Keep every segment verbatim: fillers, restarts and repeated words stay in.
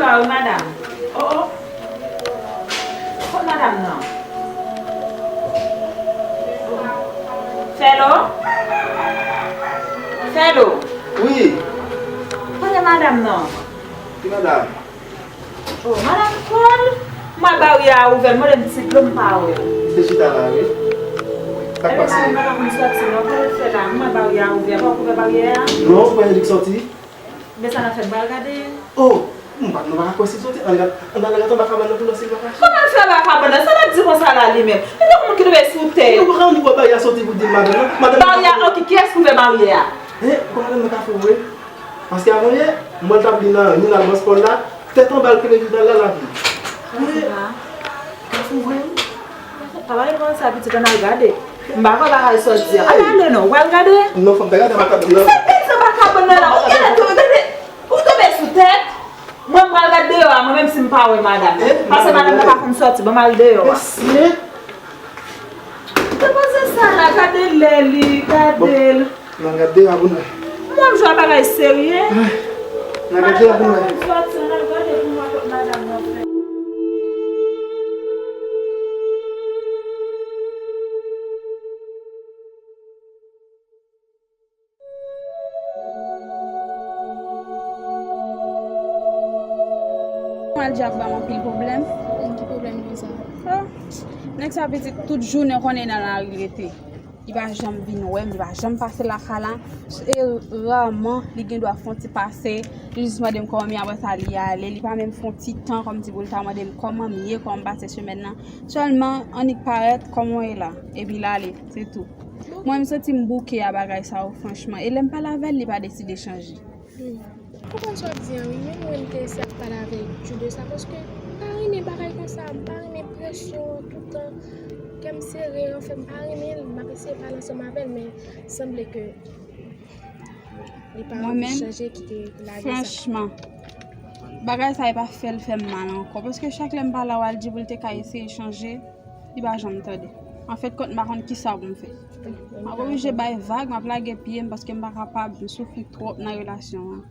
Wi, madanm. O, o. Kot madanm nan? Fèlo? Fèlo? Wi. Kote madanm nan? Ki madanm? O, madanm Paul. M wè baryè a ouvè, m mande m ti dlo, m pa wè l. Li te chita la, wi. Sa k pase? Ebyen, madanm nan pa konn sòti, non. Kote l fè la? M wè baryè a ouvè. Papa ouvè baryè a? Non, m pa di l sòti. Men sa n ap fè, m pral gade. O, m pa, nou pa ka kwè si l sòti. Ann al, ann al gade anba kabann nan pou n wè si l pa kache. Kòman l fè anba kabann nan? Sa l ap di konsa la li menm? Li tankou moun ki tonbe sou tèt. Nou pa ka annik wè baryè a sòti pou di l madanm nan. Madanm nan. Baryè a, ok, kiyès ki ouvè baryè a? Hein, ou kwè madanm nan ka fou vre? Paske avan yè, m wè l t ap vin nan, vin al bòs Paul la, tèt anba l kenbe jounal la, l ap li. Wi. Ka fou vre, wi. Papa, reponn sa, pitit, ann al gade. M pa kwè bagay sa w di a. Ann ale non, w pral gade. Non, fò m ta gade anba kabann nan. Sa k pase anba kabann nan la? Ou genlè tonbe, gade. Ou tonbe sou tèt. Mwen, m pral gade deyò a, mwen menm si m pa wè madanm nan. Paske madanm nan pa konn sòti, ban m al deyò a. Mesye. Depoze sa la, gade lè li, gade l. N al gade deyò a pou n wè. Mwen, m jwe bagay serye. N al gade deyò a pou n wè. Madanm nan pa konn sòti, n al gade pou n wè kot madanm nan fè. Maldja ap ba m anpil pwoblèm. Ki pwoblèm konsa? Ah, nèg sa pitit tout jounen konnen nan lari l rete. Li pa janm vin wè m, li pa janm pase lakay la. E raman li gen dwa fè yon ti pase. Li jis mande m kòman m ye, apre sa li ale. Li pa menm fè yon ti tan kòmsi pou l ta mande m kòman m ye, kòman m pase semèn nan. Sèlman, annik parèt, kòman w ye la? Epi l ale, se tou. Mwen, m santi m bouke a bagay sa yo, franchman. E lè m pale avè l, li pa deside chanje. Hmm. Ou konprann sa w ap di an, wi. Menm mwen, m te eseye ap pale avè Jude de sa, paske m pa renmen bagay konsa, m pa renmen presyon an toutan, kè m sere, anfen, m pa renmen l, m ap eseye pale ansanm avè l, men sanble ke li pa anvi chanje, kite lage sa. Mwen menm, franchman, bagay sa yo pa fè l fè m mal ankò, paske chak lè m pale avè l, di pou l te ka eseye chanje, li pa janm tande. Anfèt, kont m pa konn kisa pou m fè. M ap oblije bay vag, m ap lage pye m paske m pa kapab, m soufri twòp nan relasyon an.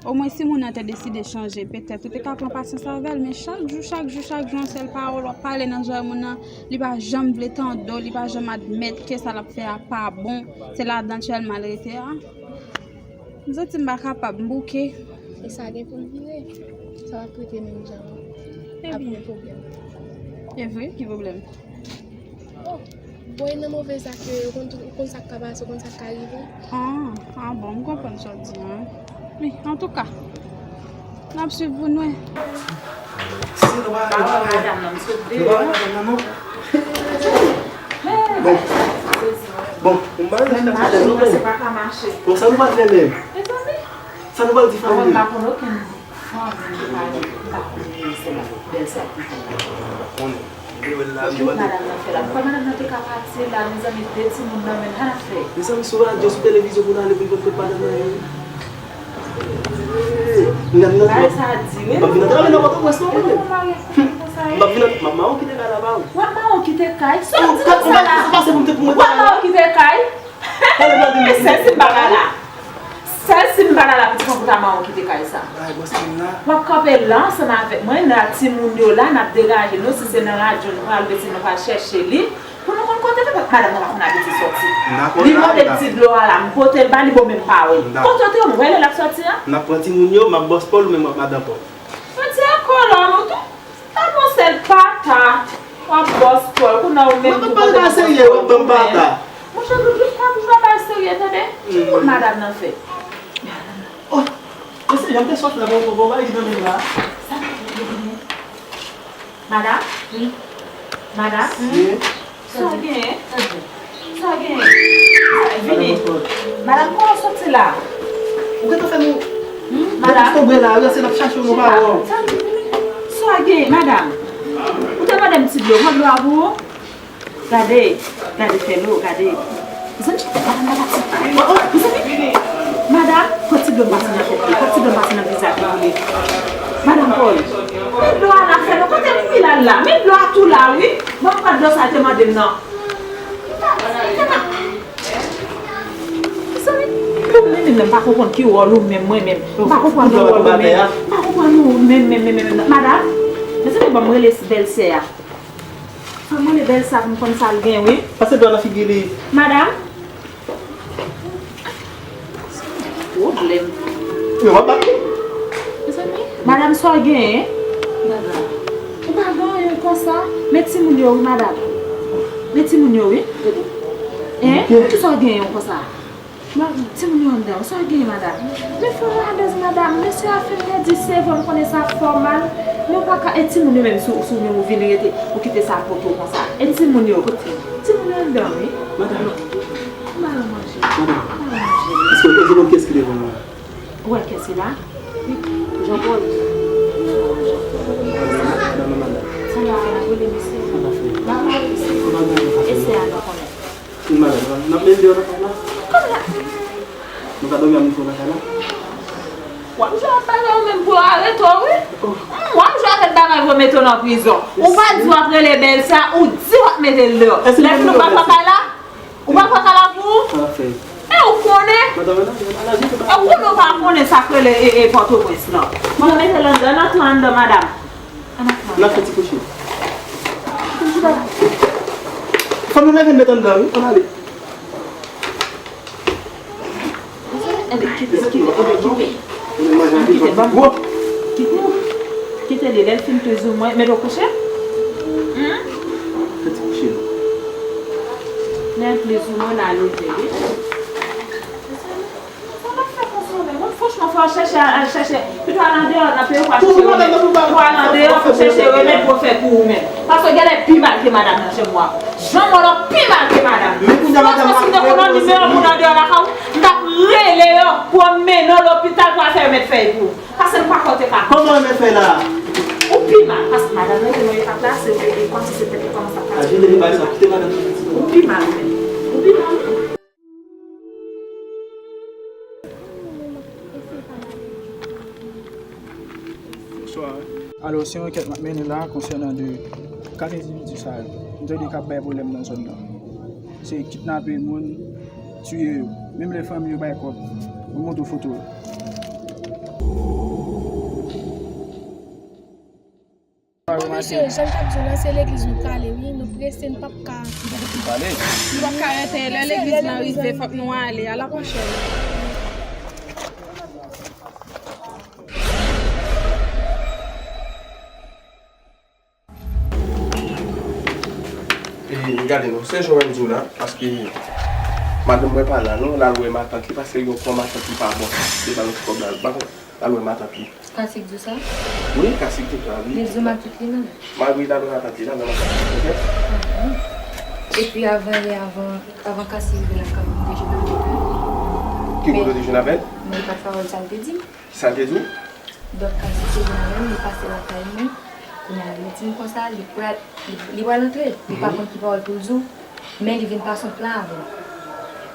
Omwen si moun nan te deside chanje, petèt ou te ka pran pasyans avè l, men chak jou, chak jou, chak jou, yon sèl pawòl w ap pale nan zòrèy moun nan, li pa janm vle tande w, li pa janm admèt ke sa l ap fè a pa bon, se ladan l sèlman l rete a. M santi m pa kapab, m bouke. E sa gen pou l vire. Sa p ap rete menm jan an. Ap gen pwoblèm. E vre, ki pwoblèm? Oh, bon, e nan move zak yo, ou konn, ou konn sa k ka pase, ou konn sa k ka rive. Ah, ah bon, m konprann sa w di an. Wi, antouka, n ap swiv pou n wè. Si nou pa, nou pa wè madanm nan, m sot deyò. Nou pa wè madanm nan, non. Bon. Bon, m pa wè madanm nan, non. Bon, sa nou pa fè menm? Sa nou pral di fanmi? Mwen, m pa konn okenn fanmi ki pale, m pa konn bèlsè, bèlsè ki pale. M pa konnen. M te wè l la, m te wè madanm nan fè la. M kwè madanm nan te ka pati la, mezanmi, de timoun nan menm, sa n ap fè? Mezanmi, sou radyo, sou televizyon pou n ale pou n konn kot madanm nan ye. Hey, m gade nan bagay sa a di, wi. M p ap vin antre avè nan Pòtoprens, non, mwen menm. M p ap vin antre, m ap mawon kite kay la, ba ou. W ap mawon kite kay? Sa w di konsa la? Sa pase pou m te pou mwen. W ap mawon kite kay? Sèl si m pa la la. Sèl si m pa la la, pitit mwen, pou ta mawon kite kay sa. W ap kanpe la ansanm avèk mwen, nan timoun yo la, n ap degaje nou, si se nan radyo nou pral, oubyen si nou pral chèche li, pou nou konn kote l, paske madanm nan pa konn abitye sòti. Li mande m ti dlo a la, m pote l ba li, bon, men m pa wè l. Kote w te wè m wè lè l ap sòti an? N ap pran timoun yo, m ap bòs Pòl, ou menm w ap madan Pòl. Mwen di ankò lòm ou tou. Sa bon sèl pata. W ap bòs Pòl, kounye a ou menm tou kote pou bòs Pòl ou menm. Monchè, Doudou, pa toujou ap bay serye, tande. Ki moun madanm nan fè? Oh, mesye, jan m te sot la, bon, bon, bon, bay li nan men la. Sa nou genyen? Madanm? Madanm? Sa w genyen? Sa w genyen? Vini. Madanm, kòman w soti la? Ou gentan fè nou... Hmm? Madanm? Ou tonbe la, rete n ap chache w, nou pa wè w. Sa w genyen, madanm? Ou te mande m ti dlo, pran dlo a pou ou? Gade, gade fè lo, gade. Zanmi, madanm nan pati. Oh, oh, zanmi. Madanm, pran ti dlo m pase nan tèt li, pran ti dlo m pase nan vizaj li pou li. Madanm Pòl, men dlo a la fè non, kote m file l la? Men dlo a tou la, wi. Mwen pran dlo sa te mande m nan. Mezanmi, mwen menm, m pa konprann ki wòl ou menm, mwen menm. M pa konprann ki wòl ou menm. M pa konprann Ou menm, menm, menm, menm, menm. Madanm, mezanmi, ban m rele bèlsè a. Fò m rele bèlsè a pou m konn sa l gen, wi. Pase dlo nan figi li. Madanm. Pwoblèm. Yo, w ap bat li. Mezanmi. Madanm, sa w genyen? Madanm. Ou pa gen anyen konsa? Men timoun yo, wi, madanm. Men timoun yo, wi. Hein? Poukisa w genyen konsa? Timoun yo anndan, sa w genyen, madanm? Men fè w alèz, madanm. Mesye a fin redi, se vre, m konnen sa fè w mal. Men w pa ka, e timoun yo menm, si w, si w menm ou vin rete, ou kite sa pote w konsa. E timoun yo? Timoun yo anndan, wi. Madanm. M ba yo manje. Madanm. M ba yo manje. Èske w poze non kès ki devan w la? Ou wè kès ki la? Jean Paul. Madanm, madanm, madanm. Sa n a fè, n a rele mesye. Sa n a fè? N a rele mesye. Sa n a fè? E se a nou konnen. Madanm, n ap mennen deyò nan kay la. Nou ka dòmi a moun fò nan kay la. W ap jwe ak bagay ou menm pou yo arete w, wi. Oh. Hmm, w ap jwe avèk bagay pou yo mete w nan prizon. Ou pa di w ap rele bèlsè a, ou di w ap mete l deyò. Lè fini w pa pran kay la? Ou pa pran kay la pou ou? Sa n ap fè? E ou konnen? Madanm, madanm, madanm, madanm. E ou konnen ou pa konnen sa k rele e, e Pòtoprens, non. Mwen mete l anndan, nan tou anndan, madanm. N ap fè ti kouche. Fò nou leve n met anndan, wi. Ann ale. Enben, kite, kite, enben, kite. Kite, ban m. Kite. Kite li, lè l fin plizoumwen, met w kouche. Hmm? Fè ti kouche. Lè l plizoumwen, n a leve li. Sa n ap fè konsa menm? Mwen, franchman, fò w chèche, al chèche. Pito al andeyò nan peyi w, pou al chèche remèd. Pou al andeyò pou chèche remèd pou w fè pou ou menm. Paske w genlè pi mal ke madanm nan, je vois. Jan w wè w pi mal ke madanm. Franchman, si m te konn yon nimewo moun andeyò lakay ou, m t ap rele yo pou yo mennen w lopital pou al fè remèd fèy pou ou. Paske m pa kwè w te ka. Kòman remèd fèy la? Ou pi mal, paske madanm nan te nan eta la, se, e, e, kòmsi se tèt li kòmanse ap pase. A, jete li bay sa, kite madanm nan. Ou pi mal, ou menm. Ou pi mal. Bonswa. Alò, se yon ankèt m ap mennen la konsènan de kat endividi sa yo. M tande k ap bay pwoblèm nan zòn nan. Se kidnape moun, tiye yo. Menm lè fanmi yo bay kòb, m montre w foto yo. Bon, mesye, jan m t ap di w lan, se legliz nou prale, wi. Nou prese, n p ap ka. Nou p ap ka rete. Lè legliz lan rive, fòk nou ale. A la pwochèn. E, gade non, se jan w di w la, paske madanm mwen pa la non, l al wè matant li, paske l gen yon kò matant li pa bon. Li ba l yon ti kòb la, l pa konn, l al wè matant li. Kasi k di w sa? Wi, Kasi k di w sa, wi. Li di w matant li menm? Malgre l al wè matant li la, men matant li, oke? Epi avan yè, avan, avan Kasi rive lakay ou, m te jwenn avèk li. Ki kote w te jwenn avè l? Men li pa t fè sa l te di m. Sa l te di w? Donk, Kasi te vin avè m, li pase lakay mwen. Kounye a, li di m konsa, li pral, li, li pral antre. Li pa konn ki pawòl pou l di w, men li vin pase yon plan avè m.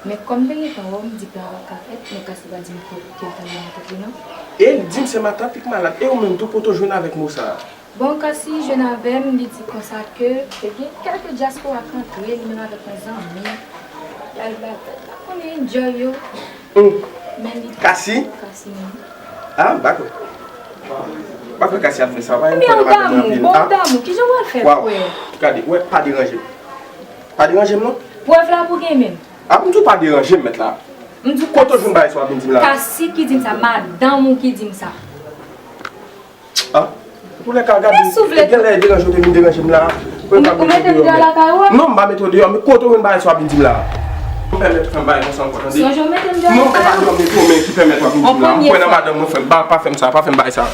Men kòm m te gentan wè w, m di plan an pa ka fèt, men Kasi pa di m ke, ke l t al wè matant li non. E l di m se matant li k malad. E ou menm tou, kote w jwenn avèk mo sa a? Bon, Kasi jwenn avè m, li di konsa ke te gen kèlke dyaspora k antre, li menm avèk yon zanmi. Y al batay, pa konnen, enjoy yo. Hmm. Men li Kasi? Kasi menm. Ah, dakò. Pa fè Kasi ap fè sa, pa yon pwoblèm avè mwen anpil. Bon, ah, damou, kijan w al fè frè? Gade, wè, pa deranje m. Pa deranje m non. Prèv la pou gen menm. Ah, m di w pa deranje m, mèt la. M di w kote w jwenn bagay sa w ap vin di m la? Kasi ki di m sa, madanm ou ki di m sa. Ah, pou lè ka gade, genlè e deranje w te vin deranje m la. Ou mete m deyò lakay ou a? Non, m pa mete w deyò, men kote w jwenn bagay sa w ap vin di m la? Ou pèmèt fè m bagay konsa ankò, tande? Sonje w mete m deyò lakay ou? Non, e pa deyò m mete w, men ki pèmèt w ap vin di m la? M kwè nan madanm mwen, frè m, pa, pa fè m sa, pa fè m bagay sa.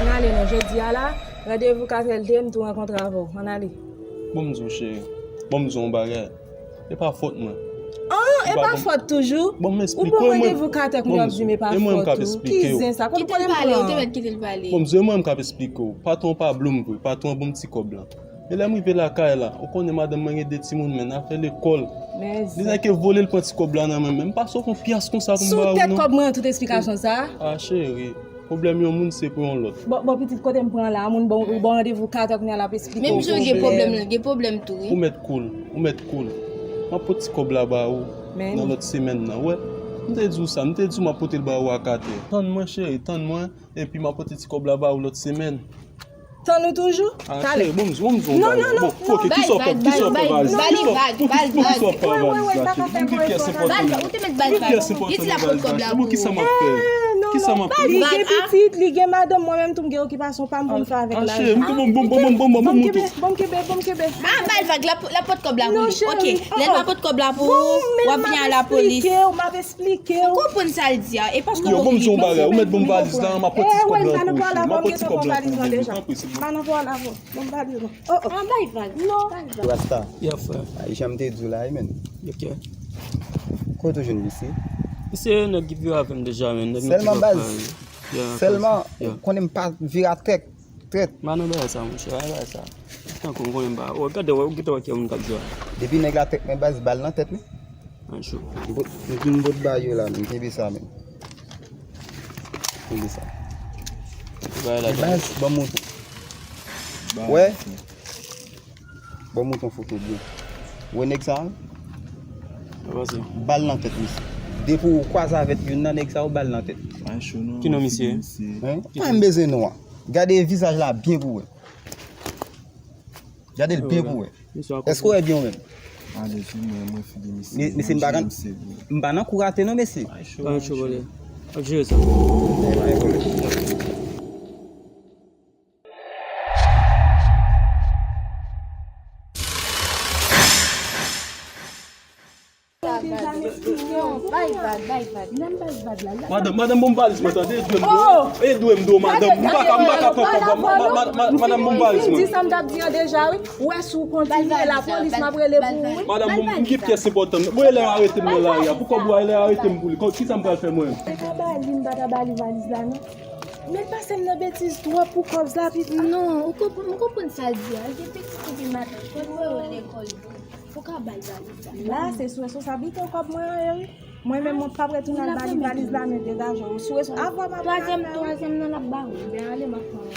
Ann ale non, jodi a la, randevou katè l te ye, m tou rankontre avè w. Ann ale. Bon, m di w, cheri. Bon, m di w yon bagay. E pa fòt mwen. Oh, e pa fòt toujou? Bon, m eksplike w, mwen. Ou pran randevou katè, kounye a w ap di m e pa fòt ou. Ki zen sa? Kite l pale, ou te mèt kite l pale. Bon, m di w, e mwen m k ap eksplike w. Patwon an pa blo m vre. Patwon an ban m ti kòb lan. E lè m rive lakay la, ou konnen madanm mwen gen de timoun, men afè lekòl. Li nèk vole, l pran ti kòb la nan men m. Men m pa sot yon pyès konsa pou m ba ou non. Sou tèt kòb mwen an tout esplikasyon sa a? Ah, cheri, pwoblèm yon moun se pou yon lòt. Bon, bon, pitit, kote m pran la, moun ba w, ou ba w randevou katè, kounye a l ap esplike w pwoblèm. Menm jan gen pwoblèm lan, gen pwoblèm tou, wi. Ou mèt cool, ou mèt cool. M ap pot ti kòb la ba ou nan lòt semèn nan, wè. M te di w sa, m te di w m ap pote l ba ou ak atè. Tann mwen, cheri, tann mwen, epi m ap pote ti kòb la ba ou lòt semèn. Tann ou toujou? Ah, cheri, bon, m, bon, m di w yon bagay. Non, non, non, non. Ok, kisa w ap fè? Kisa w ap fè valiz la? Kisa w ap fè? Kisa w ap fè valiz la? Ou te met valiz la. Ki ti la pot kòb la pou ou? Kisa m ap fè? Kisa m ap fè? Li gen pitit, li gen madanm, mwen menm tou m gen okipasyon pa m pou m fè avèk lajan. Ah, cheri, m tou, bon, bon, bon, bon, bon, bon, bon, bon, bon, bon. Ah, bay vag, la, la pot kòb la pou li. Ok, lè l pa pot kòb la pou ou, w ap vin a lapolis. M ap esplike w. Ou konprann sa l di a? E paske w konprann. Yo, bon, m di yon bagay, ou mèt ban m valiz la, m ap pran ti kòb la pou ou, cheri. M ap pran ti kòb la pou ou, cheri. Tanpri, silvouplè. Ban nan vwa la, ban m gade non. Oh, oh. Ah, bay vag. Non. Rasta. Yeah, frè. Ay, jan m te di w la, wi, men. Ok. Kote w jwenn misye? Misye, nèg ki viv avè m deja, men. Nèg nou te papa, wi. Yeah, sèlman, ou konnen m pa vira trèt, trèt. M pa nan bagay sa, monchè, pa nan bagay sa. Tankou m konnen m pa, oh, gade, wè, ou gentan wè ki moun k ap jwe a. Depi nèg la trèt mwen baz, bal nan tèt li. An cho. M pot, m pot ba yo la, men, kenbe sa, men. Kenbe sa. Baz, ban m montre. Wè? Ban m montre yon foto byen. Wè nèg sa a? Bal nan tèt misye. Depi w kwaze avèk youn nan nèg sa yo, bal nan tèt. Ki non misye? Hein? Pa m bezwen non an. Gade vizaj la byen pou wè. Gade l byen pou wè. Èske w wè byen ou menm? Alèz wi, mwen, mwen figi misye. Mesye, m pa nan, m pa nan kou rate non, mesye. Pa nan kou rate. Ap jere sa. Bay vag, bay vag. Nan bay vag la. Madanm, madanm, bon valiz mwen, tande, edwe m do. Edwe m do, madanm. M pa ka, m pa ka pran kòb la. Ma- ma- ma- ma- Madanm, bon valiz mwen. Di sa m t ap di an deja, wi. Ou wè si w kontinye, lapolis, m ap rele pou ou, wi. Madanm, bon, m gen pyès enpòtan. Bon, e lè yo arete m nan lari a. Pou kòb ou a, e lè yo arete m pou li. Kòb, kisa m pral fè mwen? M pa ta ba li, m pa ta ba li valiz la, non. Men pase m nan betiz twòp pou kòb sa, pitit. Non, ou konprann, m konprann sa l di a. Li gen pitit epi madanm. Fò l voye yo lekòl. Ou ka ba l valiz la. La, se sou responsablite w kòb mwen an ye, wi. Mwen menm, mwen p ap retounen al ba li valiz la, men degaje w. Sou responsablite. Twazyèm, twazyèm nan l ap ba ou. Ben, ale, m ap pran.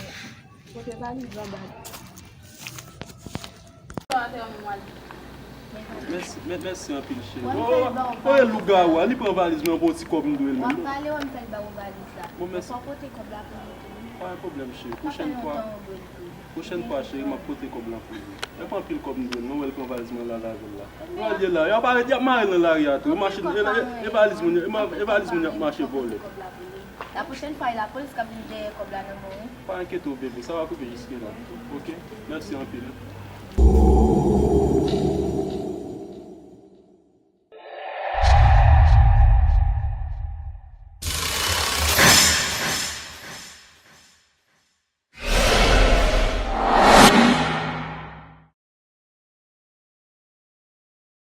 Pote valiz la ba li. Mèsi, mè- mèsi anpil, cheri. Oh, oh, oh, e lougawou a, li pran valiz mwen, bon ti kòb m dwe l menm. W ap pale, w ap fè l ba ou valiz la. Bon, mèsi. Fò w pote kòb la pou mwen tou, wi. Pa gen pwoblèm, cheri. Pwochèn fwa. Pwochèn fwa, cheri, m ap pote kòb la pou ou. E pa anpil kòb m dwe l non, wè l pran valiz mwen la, l al avè l la. Yo al ye la, y ap arete, y ap mare l nan lari a tou. E machin, e, e, e valiz moun, e ma- e valiz moun y ap mache vòlè. La pwochèn fwa, e lapolis k ap vin dèyè kòb la nan men w, wi. Pa enkyete w, bebe, sa va koupe jiske la. Ok? Mèsi anpil.